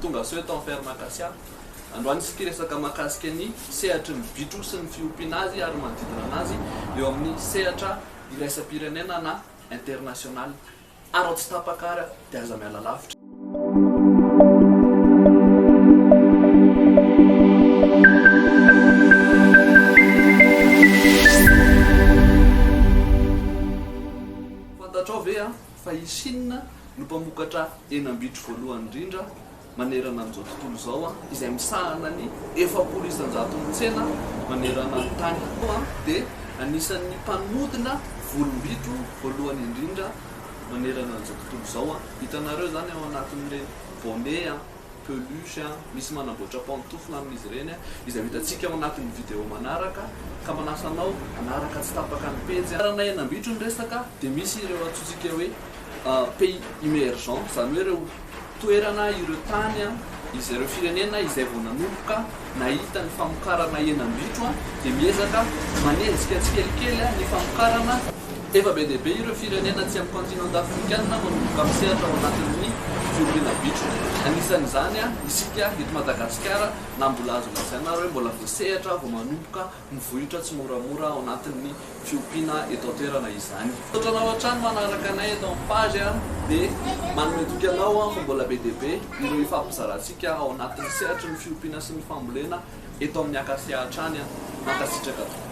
Tonga soa eto amin'ny Ferme Acacia. Androany isika hiresaka mahakasika ny sehatry ny bitro sy ny fiompiana azy ary manodidina anazy eo amin'ny sehatra iraisam-pirenena na international. Araho tsy tapaka ary dia aza miala lavitra. Fantatrao ve fa i Chine no mpamokatra henam-bitro voalohany indrindra manerana an'izao tontolo izao, izay misahana ny 40 isan-jaton'ny tsena manerana ny tany, dia anisan'ny mpanodina volom-bitro voalohany indrindra manerana an'izao tontolo izao. Hitanareo izany ao anatin'ireny bonnet, peluche, misy manamboatra pantoufle amin'izy ireny, izay ho hitantsika ao anatin'ny video manaraka, ka manasa anao hanaraka tsy tapaka ny pejy. Raha henam-bitro ny resaka dia misy ireo antsointsika hoe pays emergent, izany hoe ireo toerana, ireo tany, izay ireo firenena izay vao nanomboka nahita ny famokarana henam-bitro dia miezaka manenjika tsikelikely ny famokarana. Efa be dia be ireo firenena aty amin'ny continent afrikana manomboka misehatra ao anatin'ny fiompiana bitro. Anisan'izany isika eto Madagasikara na mbola azo lazaina ary hoe mbola voasehatra vao manomboka mivohitra tsimoramora ao anatin'ny fiompiana eto an-toerana izany. Misaotra anao hatrany manaraka anay eto amin'ny page dia manome toky anao aho fa mbola be dia be ireo hifampizarantsika ao anatin'ny sehatry ny fiompiana sy ny fambolena eto amin'ny Acacia hatrany. Mankasitraka tompoko.